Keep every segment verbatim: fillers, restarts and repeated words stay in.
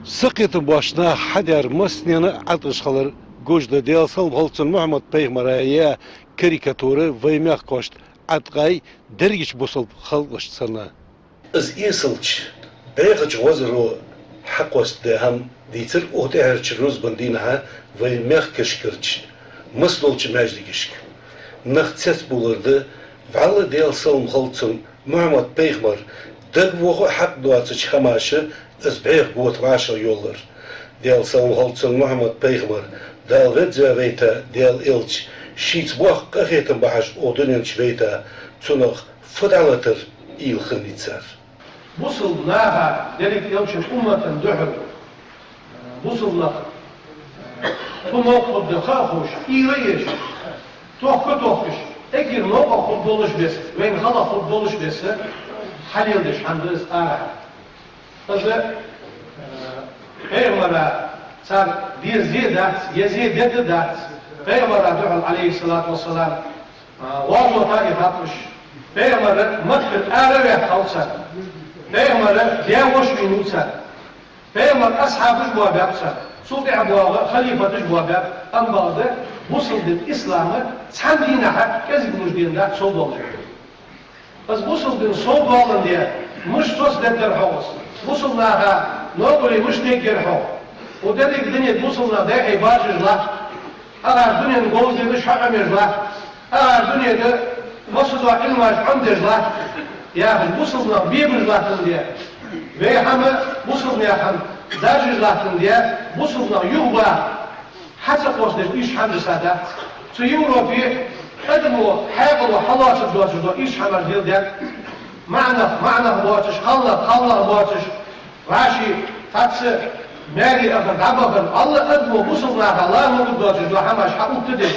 Сакхетам боацача наха хьадаьр массанена а Ӏаткъаш хилар гуш да. Даьла салам хилда цунна, Мухьаммад-пайхамара яь карикатура вай мехкахошта Ӏаткъай дерригача бусалба халкъашта санна. Из эсалча бӀехача гӀозаро хьакхоссадаь хӀама дийцар укх тӀехьарча рузбан дийнахьа вай мехкашкарча массадолча маьждигашка. Нах цецбувлар да, вӀалла Даьла салам хилда цунна, Мухьаммад-пайхамар дагавоха а хьакъ доацача хӀамаша из бӀеха гота вӀашагӀйоллар. Даьла салам хилда цунна, Мухьаммад-пайхамар, Дала веза вайта, Даьла элча, шийца боккха къахетам бахьаш укх дунен чу вайта, цунах фу дӀалатар уйла хиннай цар. Бусалба наха, деррига элчан уммата духьал, бусалба нах, цу мовкъа хургда ха а ховш, уйла а еш, тохка а тохкаш, эггара новкъа хургдолаш беса, вайна хала хургдолаш беса, хьалеладеш хӀама да из арахьа. Из, э, пайхамара цар деза зе дац, е зе дергдац, пайхамара духьал, Ӏалайхи ссалату вассалам, а, гӀазота а ихаб уж. Пайхамар Маккара ара а ваьккхав цар. Пайхамара даь-воша вийнав цар. Пайхамара асхьабаш боабаьб цар. Цул тӀехьа боагӀа халифаташ боабаьб. Амма бакъда, бусалба дин ислама цхьан дийнахьа кӀезига луш ден дац сов долаш. Из бусалба дин сов доалландаь, мишта соцадергдар хьогӀ из? Бусалба наха новкъарле мишта дергдар хьогӀ? Укх деррига дунен тӀа бусалба нах дехьа бажаш латт, ара дунен говзалаш хьаӀомаеш латт, ара дунен тӀа массадола Ӏилмаш Ӏомадеш латт, яхаш, бусалба нах бебаш латтандаь, вай хӀама, бусалба наьха хӀама даржаш латтандаь, бусалба нах юхабаха хьа ца кхоссадеш иштта хӀама дисса дац. Цу Европе адамо хьаькъало хьалоацаргдоацаш дола иштта хӀамаш леладаьд. МаӀа нах маӀа нах боацаш, кхалнах кхалнах боацаш, вӀаши цхьацца маьре ахар, дӀабахар, вӀалла адамо бусалба наха ла могаш доацаш дола хӀамаш хьаоттадеш.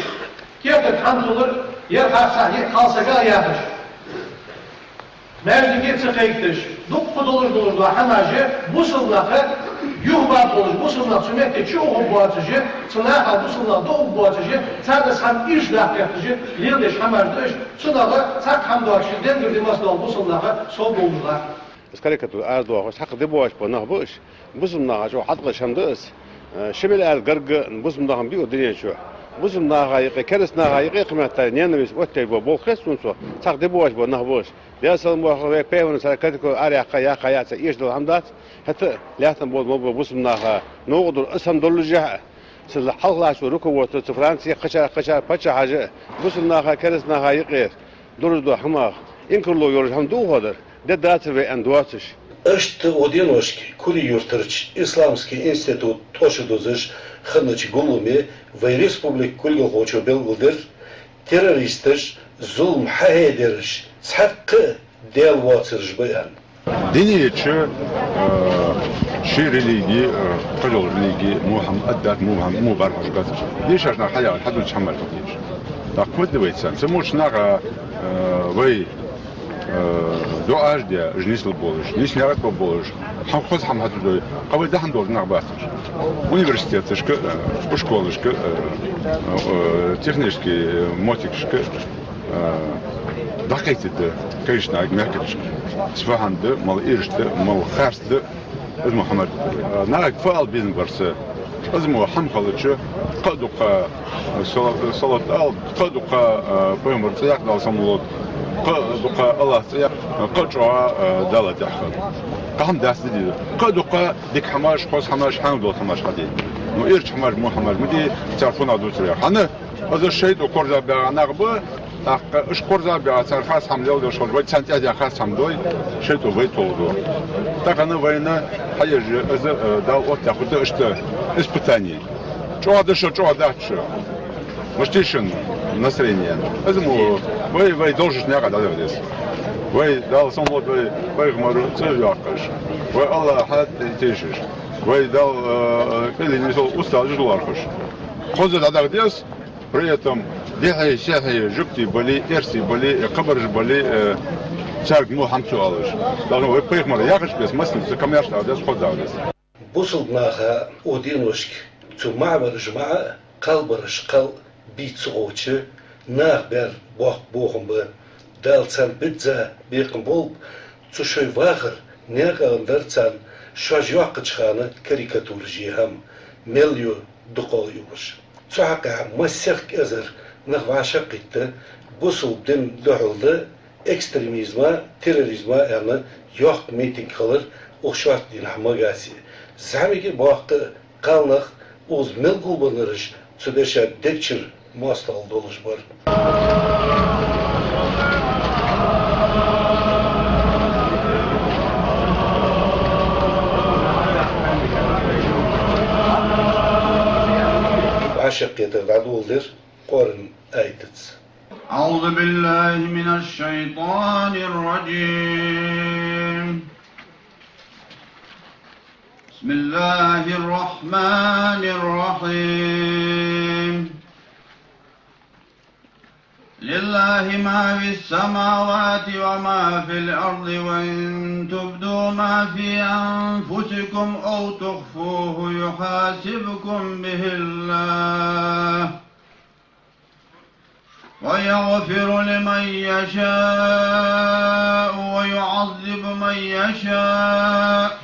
Кертага хӀама туллар, ер харцахьа йиъ кхалсага а яхаш. Маьждиге а ца кхайкадеш, дукха долаш долаш дола хӀамаш, бусалба нах юхабаргболаш, бусалба нах цу метте чуухаргбоацаш, цу наха бусалба нах дуаргбоацаш, царна из хӀама ийрча даккха гӀерташ, леладеш хӀамаш да уж, цунах цхьаккха хӀама доацаш, денгара ди массадола бусалба нах сов болаш латт. Из карикатура арадоахаш, цхьаккха де боацаш бола нах ба уж. Бусалба наха чӀоагӀа хьаткъаш хӀама да из. Э, ши миллиард гаргга бусалба нах ма бий укх дунен чу. Бусалба наха юкъе, кераста наха юкъе кхы метта ненависть оттаеш бола болх хет сона цо. Цхьаккха де боацаш бола нах ба уж. Даьла салам хилда цунна, вай пайхамара цар карикатура араяьккха, яьккха яц, эшаш дола хӀама дац. ХӀаьта а лаьттан бола ма ба бусалба наха новкъа дора из хӀама доллашехь а. Цу хьалхарча руководство, цу Франце кхычар, кхычар паччахьаша а бусалба наха, кераста наха юкъе долаш дола хӀамах инкарло йолаш хӀама дувгӀадар. Де дацар вай аьнна доацаш. Иштта укх деношка Кури-Юртарча исламски институт тӀа шо дузаш хиннача гулламе вай республика кулгалхочо белгалдир, террористаш зулам хьахьедераш цхьаккха а Даьла воацараш ба аьнна. Дунен чу, э, ши религи, э, кхыдола религи, мухам аддат, мухам, му бархьаш гацаш. Дешаш нах хьаяхар, хьадуцаш хӀамаш хьадеш. ТӀаккха фу де вай царна? Цу моча наха, э, вай Э, дуӀаш де, уж нийслургболаш, нийсъенна гӀерта болаш, хьа хоза хӀама хьа ца дой, кхы вай дахьан долаш нах бац уж. Университеташка, э, школашка, э, э, технически, э, моттигашка, э, дӀакхайкаде деза кагийча мехкарашка. Цу фу хӀама да, мел ийрча да, мел харц да, из мо хӀамаш да. Э, нахага фу ала безам бар са, из мо хӀама хилча, кхы а дукха, э, сала-, салот ала, кхы а дукха, э, пайхамара цӀи яккха, Даьла салам хилда цунна, кхы а дукха АллахӀа цӀи яккха, кхы а чӀоагӀа, э, Далла тӀехьа хила. Кхы хӀама дац де деза. Кхы а дукха дика хӀамаш, хоза хӀамаш, хьанал дола хӀамаш хьаде. Ну, ийрча хӀамаш, во хӀамаш ма де, цар фуннагӀа дувцар яхаш. ХӀана? Из шайтӀо корзагӀбаьгӀа нах ба, тӀаккха уж корзагӀбаьгӀа цар харц хӀама леладеш хилча, вай царна тӀехьа харц хӀама дой, шайтӀо вай толхаду. Тахан вайна хьаеш я из, э, Дала оттадаь хургда иштта испытание. ЧӀоагӀа да шо, чӀоагӀа дац шо. Мишта я шун настроение? Из мо вай, вай долча наькъа дӀадаха деза. Вай Даьла салам хилда цунна, вай пайхамара цӀи йоаккхаш. Вай АллахӀа тешаш. Вай Даьла, э, кӀале нийсса устазаш лоархӀаш. Хоза дӀадаха деза. При этом дехьеи, сехьеи жугтий бале, эрсий бале, э, кхыбараш бале, э, царга во хӀама ца оалаш. Даже вай пайхамара яхача беса массанена цу камаьршта дӀадаха деза, хоза дӀадаха деза. Бусалба наха укх деношка цу маӀа бараш маӀа а, кхалбараш кхал а бийца гӀоча, наха баьр боккха бохам ба. Дала царна бизза бекхам болба, цу шоай вахар Наькъа дар царна шоаш йоаккхача хана карикатураш е хӀама, мел ю дукхагӀа юаш. Цу хьакъехьа массехк эзар нах вӀашагӀкхийтта, бусалба дина духьал да, экстремизма, терроризма аьнна, йоккха митинг хилар укх шортта дийнахьа Магасе. ЗӀамига а боккха а кхалнах укхаза мел гулбеннараш цу дешах дегчура моастагӀал долаш бар. ВӀашагӀкхетар дӀадоладир Къуръан аятаца. أعوذ بالله من الشيطان الرجيم. بسم الله الرحمن الرحيم. لله ما في السماوات وما في الأرض، وإن تبدوا ما في أنفسكم أو تخفوه يحاسبكم به الله، ويغفر لمن يشاء ويعذب من يشاء،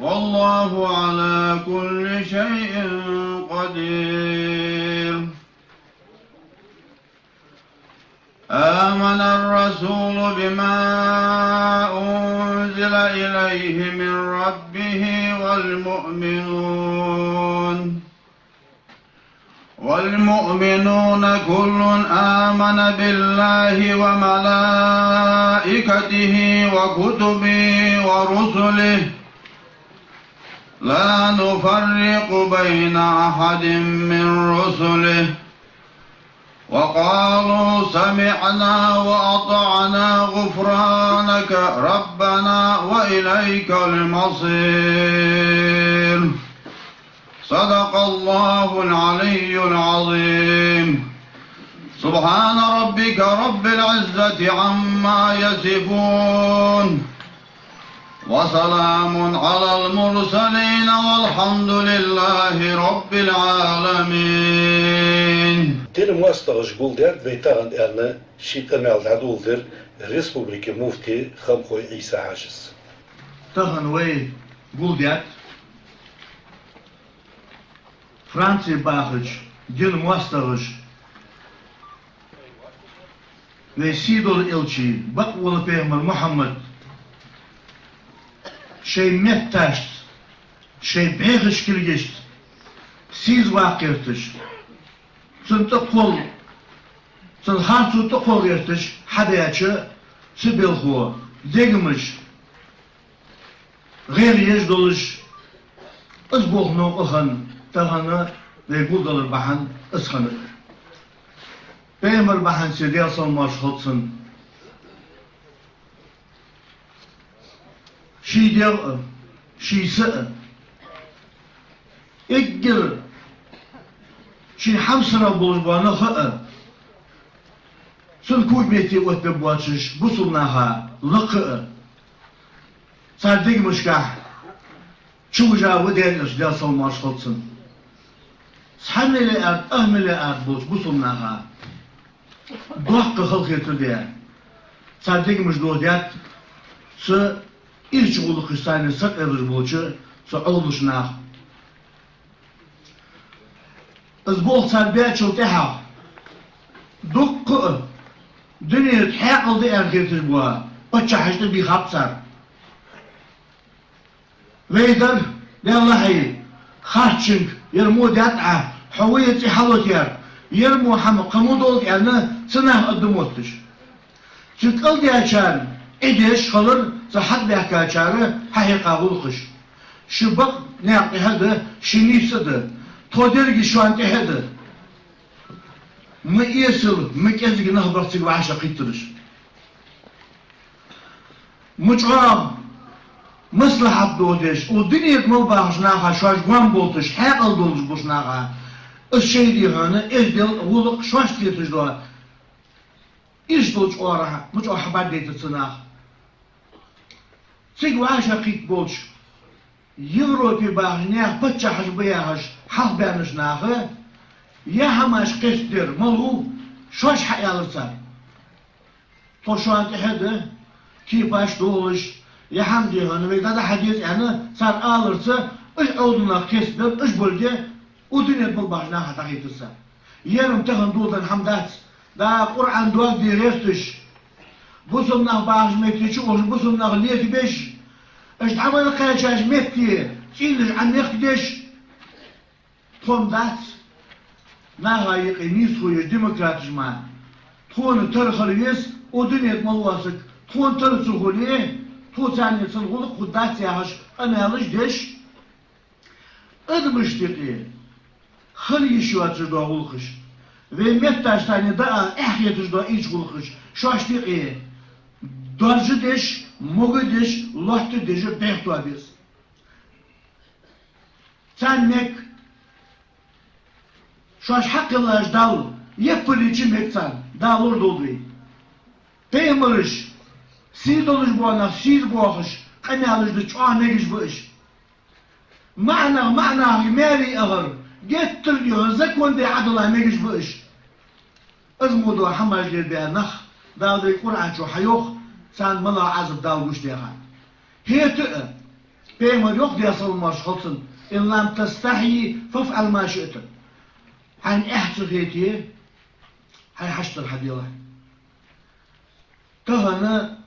والله على كل شيء قدير. آمن الرسول بما أنزل إليه من ربه والمؤمنون، والمؤمنون كل آمن بالله وملائكته وكتبه ورسله لا نفرق بين أحد من رسله وقالوا سمعنا وأطعنا غفرانك ربنا وإليك المصير. صدق الله العلي العظيم. سبحان ربك رب العزة عما يصفون. وسلام على المرسلين والحمد لله رب العالمين. Дина моастагӀаша гулдаьд вай тахан аьнна, ший къамаьл дӀадоладир республика муфти Хамхой Ӏийса-Хьажас. Тахан вай гулдаьд Франце бахача дина моастагӀаша вай сийдола элча, бакъвола пайхамар Мухьаммад шоай метташца, шоай бӀехача кулгашца сийза ваккха гӀерташ, цун тӀакхолла, цун харцо тӀакхолла гӀерташ хьабаьча цу белхо дегамаш гӀайгӀа еш долаш, из болх новкъа хинна, тахан вай гулдалар бахьан из хиннад. Пайхамар бахьанце, Даьла салам-моаршал хилда цунна, ший дегӀ а, ший са а, эггара ший хьамсара болаш бола нах а, цун когаметте оттабаь боацаш бусалба наха лакха а, цар дегамашкахьа чувижа ва Даьла Элча, Даьла салам-моаршал хилда цунна. Цхьа миллиард, ах миллиард болча бусалба наха доккха халахетар даь, цар дегамаш дохадаьд цу ирча гӀулакхашца сакъердаш болча цу Ӏовдалча наха. Из болх цар баьчул тӀехьагӀа дуккха а дунен тӀа хьаькъал да аьнна хеташ бола паччахьаш тӀабийхаб цар. Вай дар, Даьла хьий, харцчунга, ер мо даьтта Ӏа, хьо вай цӀи хьалотаяр, ер мо хӀама кхы мо долга аьнна, цу наха аргда мотташ. Цу кӀалдаьчарна Ӏи деш хилар цу хьатӀабаьхкачар хьахьекха гӀулакхаш. Ши бакъ наькъа тӀехьа да, ши нийса да, тхо деррига шоана тӀехьа да. Ма эсала, ма кӀезига нах бар цига вӀашагӀкхийттараш. Ма чӀоагӀа маслахьат дохадеш, укх дунен тӀа мел бахача наха шоаш гоама болташ, хьаькъал долаш болча наха, из шоай дий хьона, эздел, гӀулакх шоашта хеташ дола. Иштта долча оагӀорахьа ма чӀоагӀа хьабӀаргадайтар цу наха. Цига вӀашагӀкхийтта болча Европе бахача наьха паччахьаш ба яхаш хьалхабаьннача наха яа хӀамаш кхестадер малав, шоаш хьааьлар цар. Тхо шоана тӀехьа да, кепаш долаш, Е хӀама дий хьона, вай дӀа-дӀа хьадеза аьнна, цар аларца, уж Ӏовдал нах кхестабенна, уж болга, укх дунен тӀа мел бахача наха дӀахайтар цар. Ер-м тахан доладенна хӀама дац. ДӀа Къуръан доаладе гӀерташ, бусалба нах бахача метте чу ухаш, бусалба нах летабеш, уж дӀа мел кхаьчача метте цӀенаш Ӏомехкадеш, тхона дац, наха юкъе нийсхо еш демократаш ма. Тхона тара хила веза, укх дунен тӀа мел вола саг, тхона тара ца хуле, тхо царна цун гӀулакх хургдац яхаш, къамаьлаш деш, адамашта юкъе хила йиш йоацаш дола гӀулакхаш, вай метташца даа эхь хеташ дола ийрча гӀулакхаш, шоашта юкъе даржа деш, могаргдеш, лоаттадеш бехк тоха беза. Царна мег шоаш хьакхеллача Далла яппарийча мег царна, Дала лорадолда вай. Пайхамараш, сий долаш бола нах сийрда боахаш, къамаьлаш де чӀоагӀа мегаш ба уж. МаӀа нах маӀа нахага маьре ахар, геттара дий хьона закон де Ӏодилла мегаш ба уж. Из мо дола хӀамаш лелабаь нах, Дала вайга Къуръан чу хьайоах, царна малагӀа Ӏазап Дала гучадаьд. ХӀаьта а, Пайхамара йоах, Даьла салам-моаршал хилда цунна: «إن لم تستحي فافعل ما شئت». Хьайна эхь ца хете, хьай хьаштар хьаделахь. Тахан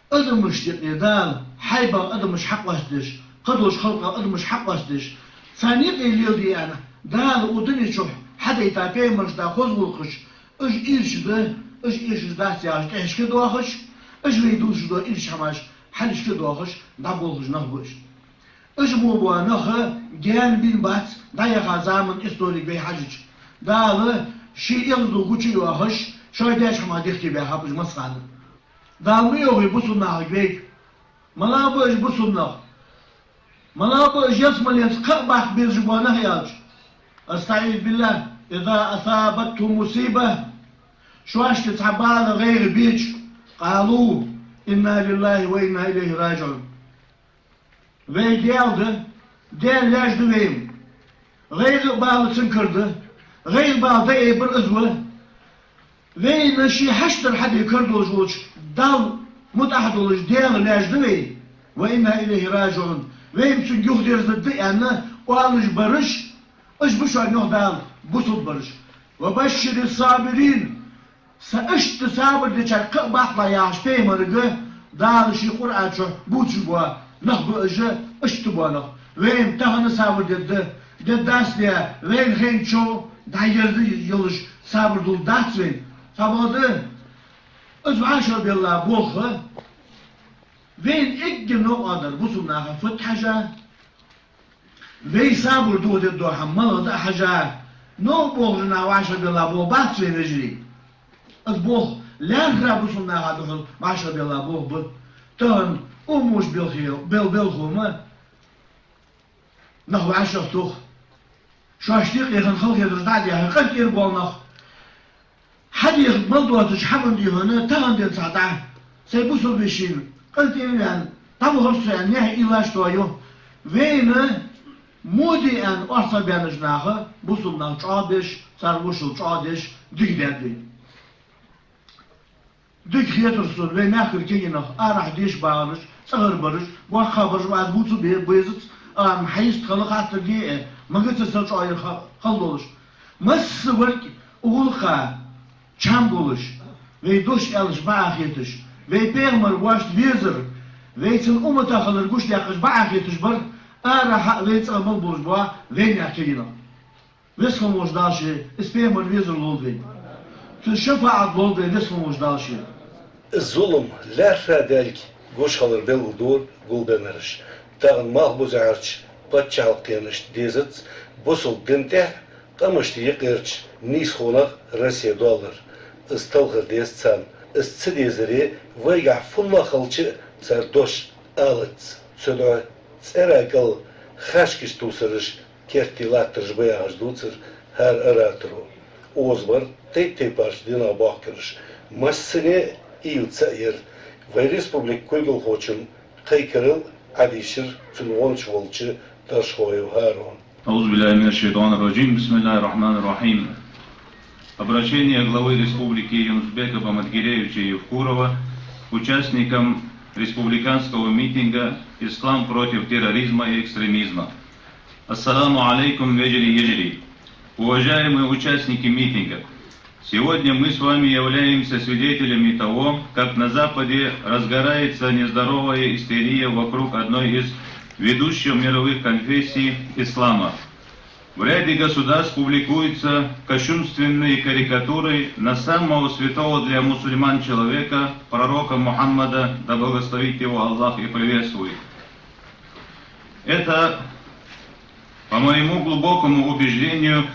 адамашта юкъе Дала хьайбах адамаш хьакъоастадеш, кхыдолча халкъах адамаш хьакъоастадеш, царна юкъе леладе аьнна, Дала укх дунен чу хьадайта пайхамарашта хоза гӀулакхаш, уж ийрча да, уж ийрча дац яхаш, тӀехьашка доахаш, уж вай дувцаш дола ийрча хӀамаш хьалхашка доахаш, дӀаболхаш нах ба уж. Уж мо бола нах гаьна бийна бац, дӀаяха заман историга вай хьажача. Дала ший эгӀазло гучайоахаш, шоай даьча хӀамах дехке баьхаб уж массахана. Дала ма йоахий бусалба нахага вайга: «МалагӀа ба уж бусалба нах? МалагӀа ба уж ялсмаленца кхаъ баккха безаш бола нах?» — аьлча. أستعيذ بالله. «إذا أصابتهم مصيبة», шоашка цхьа бала, гӀайгӀа бича, «قالوا إنا لله وإنا إليه راجعون». Вай Даьла да, Даьла лаьш да вай-м. ГӀайгӀа а бала цун кара да, гӀайгӀа а бала дӀаайбар из ва. Вайна ший хьаштар хьаде кара долаш волча Далла мутӀахьа долаш Даьла лаьш да вай. «وإنا إليه راجعون». Вай-м цунга юхадерзаргда аьнна, оалаш бараш, уж ба шоана, йоах Дала, бусалба бараш. «وبشر الصابرين». Са иштта сабар дечарга кхаъ баккхалахь яхаш пайхамарга Дала ший Къуръан чу бувцаш бола нах ба уж, иштта бола нах. Вай-м тахан сабар дергда, дергдац де, вайна хӀанз чу дӀаерза йолаш сабар дулларгдац вайна. Цхьабакъда, из вӀашагӀбелла болх вайна эггара новкъа дар бусалба наха фуд хьажа, вай сабар дохадергдола хӀама малагӀа да хьажа, новкъа болхаш нах вӀашагӀбелла болх бац вайна, вежарий. Из болх лаьрхӀара бусалба наха духьал вӀашагӀбелла болх ба. Тахан уммуш белхе-, бел-, белхо ма нах вӀашагӀтох. Шоашта юкъе хинна халахетараш дӀа а даьха, къинтӀера бола нах. Хьадеха мел доацача хӀаман дий хьона, тахан денз цхьа дӀа, сай бусалба вешийна, къинтӀера ваьнна, дӀавахар со аьнна, нехь уйлаш тоаю. Вайна мо де аьнна орцагӀбаьннача наха, бусалба нах чӀоагӀдеш, цар вошал чӀоагӀдеш, дика даьд вай. Дика хетар сона, вай мехкара кагий нах, арахьа деша багӀараш, цӀагӀара бараш, боккхагӀа бараш, вӀаьза бувца бе-, безац, ам хьайист хила хаттар де а, магаца са чӀоагӀъяр ха-, хала долаш. Массаварг а гӀулакха чам болаш, вай дош аьлча бакъахьа хеташ, вай пайхамар вӀашта везар, вай цун умматах хилар гучадаьккхача бакъахьа хеташ бар, арахьа а вай цӀагӀа мел болаш бола вай мехкара кагий нах. Веза хинна волча Дала ше из пайхамар везар лолда вайна. Цун шафаӀат лолда вайна Веза хинна волча Дала ше. Зулам лаьрхӀа даьлга гуш хилар белгалдора гулбеннараша. Тахан малхбузехьарча паччахьалкхенашта дезац бусалба дина тӀехьа къамашта юкъерча нийсхонах Россе доаллар. Из талхар деза царна. Из ца дезаре вайгахьа фуннагӀа хилча а цар дош алац. Цудухьа цӀера кӀал хашкаш тувсараш керте латтараш ба яхаш дувцар хӀара ораторо. Озабар тайп-тайпарча динах бохкараш. Массане а уйла ца а яр. Вай республика кулгалхочун кхайкарал Ӏодийшар цун гӀонча волча Даршхоев ХӀарона. أعوذ بالله من الشيطان الرجيم. بسم الله الرحمن الرحيم. Обращение главы республики Юнус-Бека Баматгиреевича Евкурова к участникам республиканского митинга «Ислам против терроризма и экстремизма». Ассаламу алейкум, вежарий, йижарий. Уважаемые участники митинга, сегодня мы с вами являемся свидетелями того, как на Западе разгорается нездоровая истерия вокруг одной из ведущих мировых конфессий — ислама. В ряде государств публикуются кощунственные карикатуры на самого святого для мусульман человека, пророка Мухаммада, да благословит его Аллах и приветствует. Это, по моему глубокому убеждению,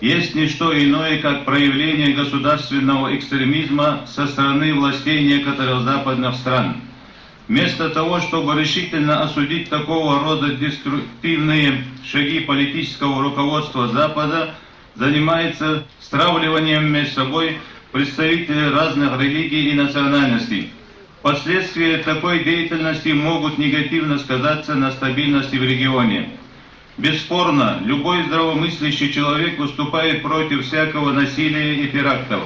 есть не что иное, как проявление государственного экстремизма со стороны властей некоторых западных стран. Вместо того, чтобы решительно осудить такого рода деструктивные шаги политического руководства Запада, занимается стравливанием между собой представителей разных религий и национальностей. Последствия такой деятельности могут негативно сказаться на стабильности в регионе. Бесспорно, любой здравомыслящий человек выступает против всякого насилия и терактов.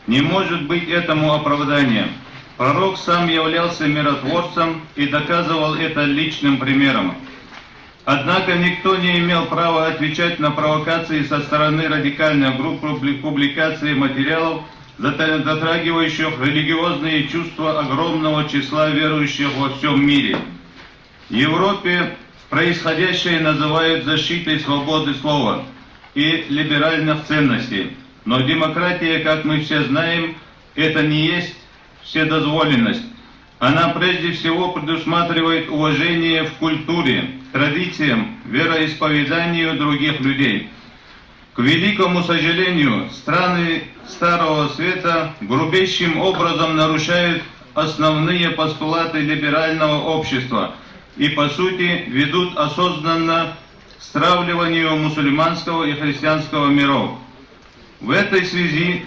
Не может быть этому оправдания. Пророк сам являлся миротворцем и доказывал это личным примером. Однако никто не имел права отвечать на провокации со стороны радикальных групп публи-, публикации материалов, зата-, затрагивающих религиозные чувства огромного числа верующих во всем мире. В Европе происходящее называют защитой свободы слова и либеральных ценностей. Но демократия, как мы все знаем, это не есть вседозволенность. Она прежде всего предусматривает уважение в культуре, традициям, вероисповеданию других людей. К великому сожалению, страны Старого Света грубейшим образом нарушают основные постулаты либерального общества и, по сути, ведут осознанно к стравливанию мусульманского и христианского миров. В этой связи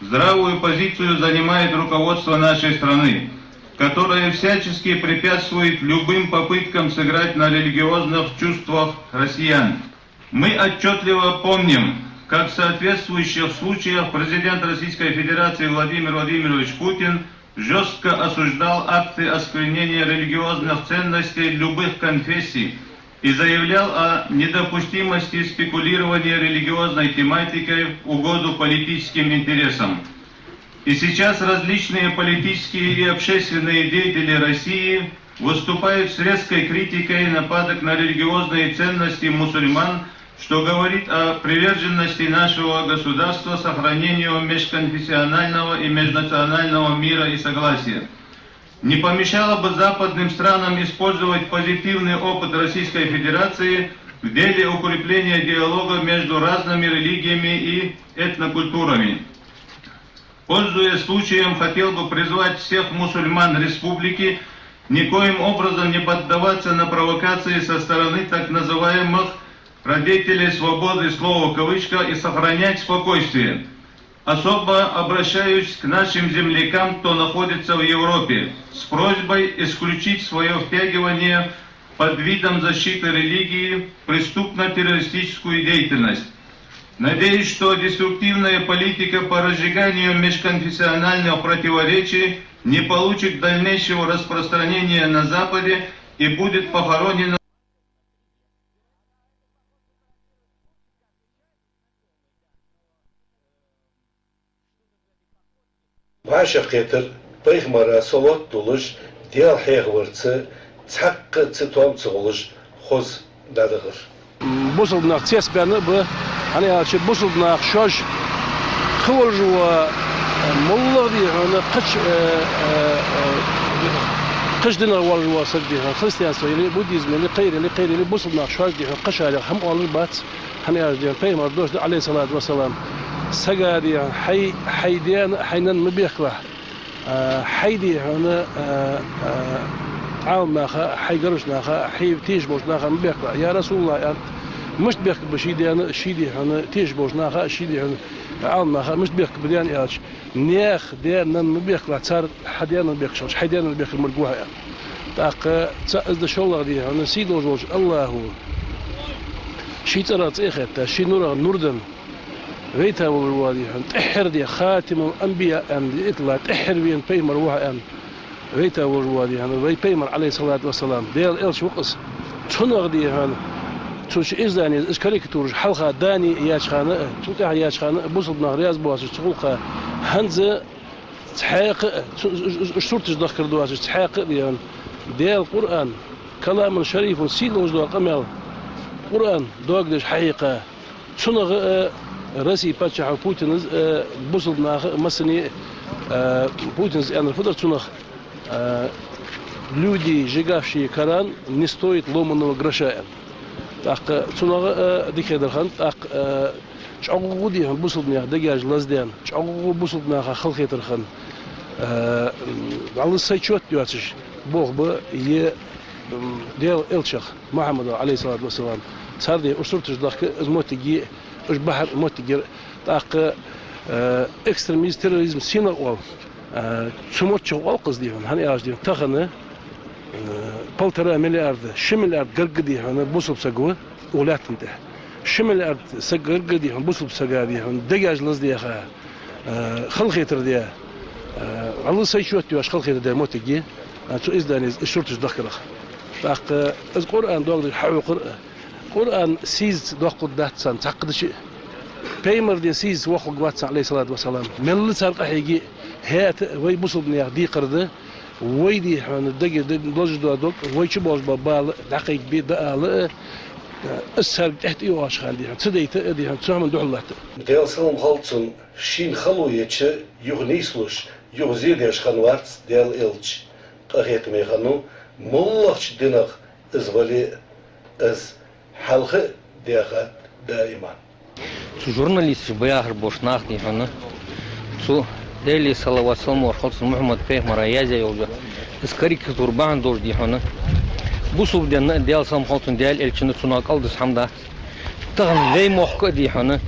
здравую позицию занимает руководство нашей страны, которое всячески препятствует любым попыткам сыграть на религиозных чувствах россиян. Мы отчётливо помним, как в соответствующих случаях президент Российской Федерации Владимир Владимирович Путин жёстко осуждал акты осквернения религиозных ценностей любых конфессий и заявлял о недопустимости спекулирования религиозной тематикой в угоду политическим интересам. И сейчас различные политические и общественные деятели России выступают с резкой критикой нападок на религиозные ценности мусульман, что говорит о приверженности нашего государства сохранению межконфессионального и межнационального мира и согласия. Не помешало бы западным странам использовать позитивный опыт Российской Федерации в деле укрепления диалога между разными религиями и этнокультурами. Пользуясь случаем, хотел бы призвать всех мусульман республики никоим образом не поддаваться на провокации со стороны так называемых «родителей свободы слова» в кавычках и сохранять спокойствие. Особо обращаюсь к нашим землякам, кто находится в Европе, с просьбой исключить своё втягивание под видом защиты религии в преступно-террористическую деятельность. Надеюсь, что деструктивная политика по разжиганию межконфессиональных противоречий не получит дальнейшего распространения на Западе и будет похоронена. ВӀашагӀкхетар пайхамара салот долаш, Даьла хьехаварца цхьаккха а цатоам ца хулаш хоза дӀадахар. Бусалба нах цецбаьнна а ба, хӀана аьлча бусалба нах шоаш тха волаш вола, моллагӀа дий хьона, кхыча, э, э, э, кхыча динах волаш вола саг дий хьона, христианство или буддизм или кхыйола или кхыйола или бусалба нах шоаш дий хьона кхы шарех хӀама оалаш бац. ХӀана аьлча дий хьона пайхамара дош да, Ӏалайхи ссалату вассалам, сага дий хьона хьай, хьай даьна, хьай нанна ма бехкалахь, а, хьай дий хьона, а, а, Ӏаламнаха, хьай гаргарча наха, хьай тешаш болча наха ма бехкалахь. Я РасулаллахӀ, аьннад, мишта бехкабу ший даьна, ший дий хьона тешаш болча наха, ший дий хьона Ӏаламнаха мишта бехкабу даьна аьлча, наьха даьна-нанна ма бехкалахь, цар хьа даьна-нанна бехкаш хилча, хьай даьна-нанна бехкаб мара гохьа аьнна. ТӀаккха цхьа из да шоллагӀа дий хьона, сийдолаш волча АллахӀа ший цӀерах цӀи а хетта, ший нурах нур денна, вайта волаш вола дий хьона, тӀеххьара дий, خاتم الأنبياء аьнна, дий, итла тӀеххьара вена пайхамар ва хьо аьнна. вайта вожа ва, дий хьона, вай пайхамар, Ӏалайхи ссалату вассалам, Даьла элча ва-кх из. Цунах, дий хьона, цу ши издане из карикатураш хьалха дани яьча хана а, цул тӀехьа яьча хана а бусалба нах раьза боацаш цу гӀулакха, хӀанз цхьаькха а, цу, уж, уж, уж сурташ дахкар доацаш цхьаькха а, дий хьона, Даьла Къуръан, каламун шарифун, сий долаш дола къамаьл, Къуръан догдеш хьахьекха. Цунах а, Россе паччахьо Путина а, бусалба наха а, массане а, Путина аьннар фу дар цунах? А, люди, сжигавшие Коран, не стоят ломаного гроша, аьнна. ТӀаккха цунах а дика хетар хиннад, тӀаккха, а, чӀоагӀа, дий хьона, бусалба наьха дегаш лаздаьнна, чӀоагӀа бусалба наха халахетар хинна, а, м, вӀалла сай чот йоацаш, болх ба е, м, Даьла элчах, Мухьаммада, Ӏалайхи ссалату вассалам, цар деш уж сурташ дахка, из моттиг, уж бахьар моттиг яр, тӀаккха, а, экстремизм, терроризм сенах оал, а, цу моччах оал-кх из, дий хьона, хӀана аьлча, дий хьона, тахан, а, полтора миллиарда, ши миллиард гаргга, дий хьона, бусалба саг ва укх лаьттан тӀа. Ши миллиард саг гаргга, дий хьона, бусалба сага, дий хьона, дегаш лаздаьха, а, халахетар даь, а, вӀалла сай чот йоацаш халахетар даь моттиг я, а, цу издане из сурташ дахкарах. ТӀаккха из Къуръан догдеш хьахьокхар а, Къуръан сийзаца доаккхаргдац царна цхьаккха дича а. Пайхамар ден сийзаца воаккхаргвац царна, Ӏалайхи ссалату вассалам. Мел цар къахьийга а, хӀаьта а вай бусалба наьха декхар да, вай, дий хьона, дага д-, долаш дола дог, вай чу болаш бола бала дӀакхайкабе, дӀаала а, из царга тӀехьа тӀайоагӀача хана, дий хьона, ца дайта а, дий хьона, цу хӀаман духьал латта а. Даьла салам хилда цунна, шийна хало еча, юха нийслуш, юха зе деш хиннавац Даьла элча. Къахетаме хиннав, моллагӀча динах из вале а, из хьалха а даьхад даиман. Цу журналисташа ба яхаш болча наха, дий хьона, цу Даьлера салават-салам хилда цунна, Мухьаммад-пайхамара язъяь йола из карикатура бахьан долаш, дий хьона, бусалба дина а, Даьла салам хилда цунна, Даьла элчана а цунах кӀалдиса хӀама дац. Тахан вай мохк а, дий хьона,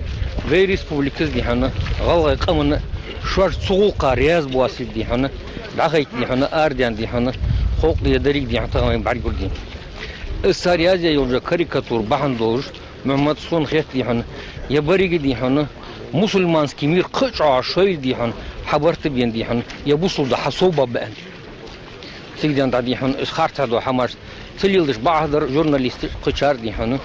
вай республика а, дий хьона, гӀалгӀай къаман а шоаш цу гӀулакха раьза боацилга, дий хьона, дӀахайта, дий хьона, арадаьнна, дий хьона, халкъ деррига, дий хьона, тахан вайна бӀаргагур, дий хьона. Из цар язъяь йола карикатура бахьан долаш, Мухьаммад, сона хет, дий хьона, е беррига, дий хьона, мусульманский мир кхы а чӀоагӀа шоайла, дий хьона, хьабарт а бена, дий хьона, е бусалба дин хьасовбаь ба аьнна. Цига денз дӀа, дий хьона, из харцахьа дола хӀамаш ца леладеш бакъахьа дар журналисташ кхычар, дий хьона.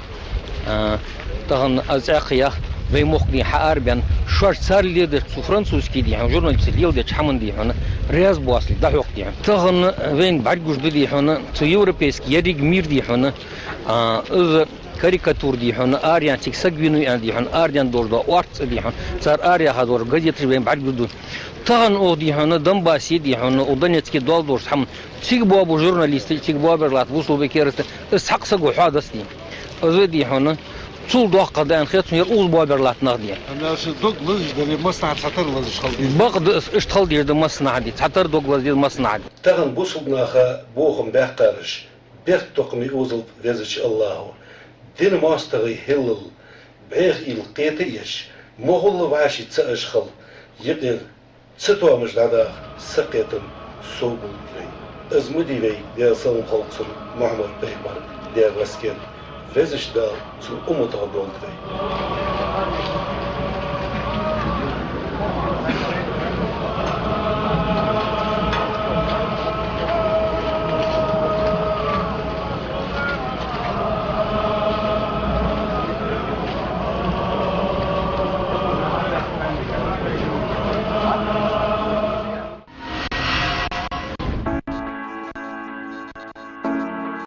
А, тахан аз цӀаькха ях, вай мохк, дий хьона, хьаарабаьнна, шоаш цар леладеча, цу французский, дий хьона, журналисташа леладеча хӀаман, дий хьона, раьза боацилга дӀахьокх, дий хьона. Тахан вайна бӀаргагуш да, дий хьона, цу европейски еррига мир, дий хьона, а, из карикатура, дий хьона, араяьнна, цига саг вийнав аьнна, дий хьона, арадаьнна долаш дола орц а, дий хьона, цар араяьха долаш газеташ вайна бӀаргагуш да. Тахан укх, дий хьона, Донбассе, дий хьона, укх Донецке доал долаш хӀама, цига боабу журналисташ, цига боабеш латт бусалба, кераста, из цхьаккха саго хьоадас, дий. Из, дий хьона, цул доккха да аьнна хет сона ер укхаза боабеш латт нах, дий. Амма шоай дог лазаш дале, массанахьа цхьатарра лазаш хила деза. Бакъда, из иштта хила дезаш да массанахьа, дий, цхьатарра дог лаза деза массанахьа, дий. Тахан бусалба наха бохам баьккхараш бехктокхаме озалба Везача АллахӀо, дина моастагӀий хиллал, бӀеха уйла кхета а еш, могӀулла вӀаши ца Ӏаш хила, юкъера цатоамаш дӀадаха сакхетам совбулба вай. Из ма дий вай, Даьла салам хилда цунна, Мухьаммад-пайхамар, Даьла васкет, Везача Дала цун умматах долда вай.